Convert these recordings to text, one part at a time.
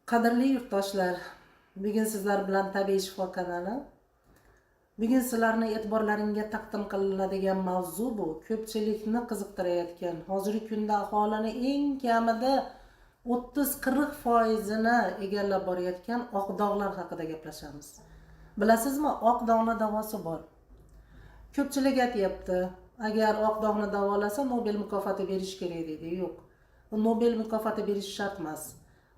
Qadrli yurtdoshlar, bugun sizlar bilan Tabiiy shifo kanali. Bugun sizlarni e'tiborlaringga taqdim qilinadigan mavzu bu ko'pchilikni qiziqtirayotgan, hozirgi kunda aholini eng kamida 30-40%ini egallab borayotgan oq dog'lar haqida gaplashamiz. Bilasizmi, oq dog'ni davosi bor. Ko'pchilik aytyapti, agar oq dog'ni davolasa, Nobel mukofoti berish kerak deydi. Yo'q. Nobel mukofoti berish shart emas.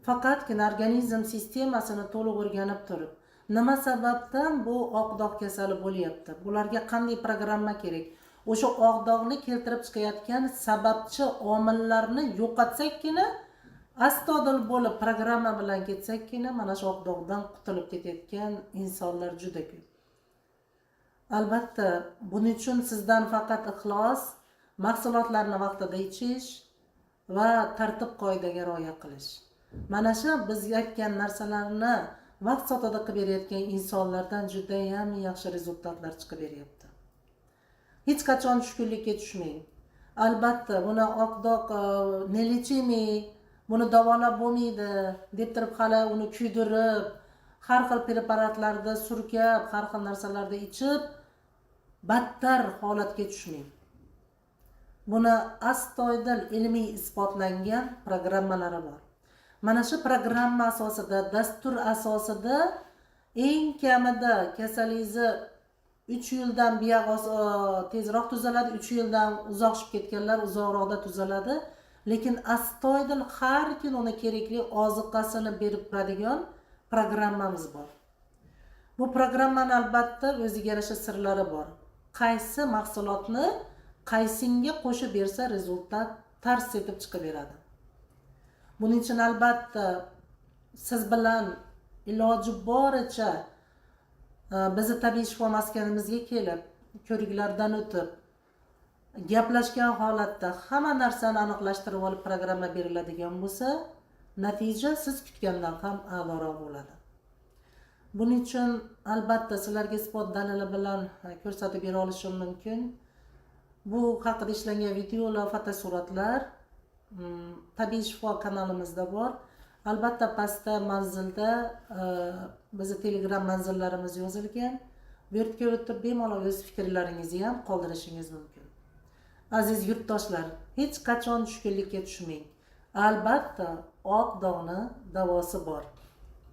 Faqatgina organizm sistemasini to'liq o'rganib turib, nima sababdan bu oq dog' kasali bo'lyapti, bularga qanday programma kerak, o'sha oq dog'ni keltirib chiqayotgan sababchi omillarni yo'qotsakkina, astodil bo'lib programma bilan ketsakkina, mana shu oq dog'dan qutulib ketayotgan insonlar juda ko'p. Albatta, buning uchun sizdan faqat ixlos, mahsulotlarni vaqtida ichish va tartib qoidaga rioya qilish. Mana shu biz aytgan narsalarni vaqt soatida qilib berayotgan insonlardan judayam yaxshi rezultatlar chiqib beryapti. Hech qachon tushkunlikka tushmang. Albatta, buni oq dog' нелечимый, buni davolab bo'lmaydi deb turib, hali uni kuydirib, har xil preparatlarda surkab, har xil narsalarda ichib, battar holatga tushmang. Buni astoydil ilmiy isbotlangan programmalari bor. Mana shu programma asosida, dastur asosida eng kamida kasalingizni 3 yildan buyog'i tezroq tuzaladi, 3 yildan uzoqshib ketganlar uzoqroqda tuzaladi, lekin astoydil har kun uni kerakli oziqasini berib turadigan programmamiz bor. Bu programmani, albatta, o'ziga yarasha sirlari bor, qaysi mahsulotni qaysinga qo'shib bersa, rezultat tars etib chiqib beradi. Buning uchun, albatta, siz bilan iloji boricha bizni tabiiy shifo maskanimizga kelib, ko'riklardan o'tib, gaplashgan holatda hamma narsani aniqlashtirib olib programma beriladigan bo'lsa, natija siz kutgandan ham a'loroq bo'ladi. Buning uchun, albatta, sizlarga isbot dalili bilan ko'rsatib bera olishim mumkin. Bu haqida ishlangan videolar, fotosuratlar Tabiiy shifo kanalimizda bor. Albatta, pastda manzilda bizni Telegram manzillarimiz yozilgan. Bu yerga o'tib, bemalol o'z fikrlaringizni ham qoldirishingiz mumkin. Aziz yurtdoshlar, hech qachon tushkunlikka tushmang. Albatta, oq dog'ni davosi bor.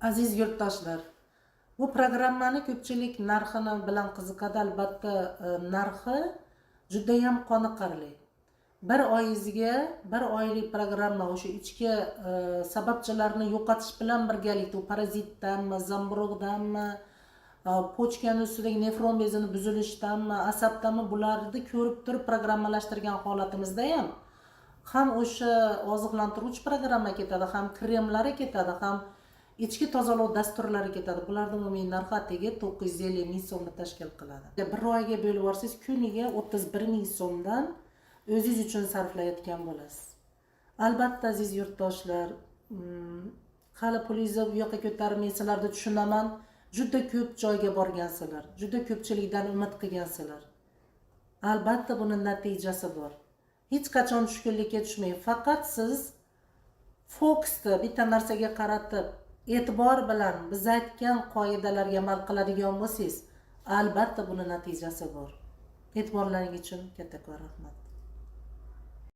Aziz yurtdoshlar, bu programmani ko'pchilik narxini bilan qiziqadi. Albatta, narxi judayam qoniqarli. Bir oyingizga bir oylik programma, o'sha ichki sababchilarni yo'qotish bilan birgalikda, u parazitdanmi, zamburug'danmi, почка ni ustidagi nefron bezini buzilishidanmi, asabdanmi, bularni ko'rib turib programmalashtirgan holatimizda ham o'sha oziqlantiruvchi programma ketadi, ham kremlari ketadi, ham ichki tozalov dasturlari ketadi. Bularni umumiy narxi atigi 950 000 so'mni tashkil qiladi. Bir oyga bo'lib yuborsangiz, kuniga 31 000 so'mdan o'zingiz uchun sarflayotgan bo'lasiz. Albatta, aziz yurtdoshlar, hali pulingizni u yoqqa ko'tarmay, sizlarni tushunaman, juda ko'p joyga borgansizlar, juda ko'pchilikdan umid qilgansizlar. Albatta, buni natijasi bor. Hech qachon tushkunlikka tushmang. Faqat siz fokusni bitta narsaga qaratib, e'tibor bilan biz aytgan qoidalarga amal qiladigan bo'lsangiz, albatta, buni natijasi bor. E'tiborlaring uchun kattakon rahmat.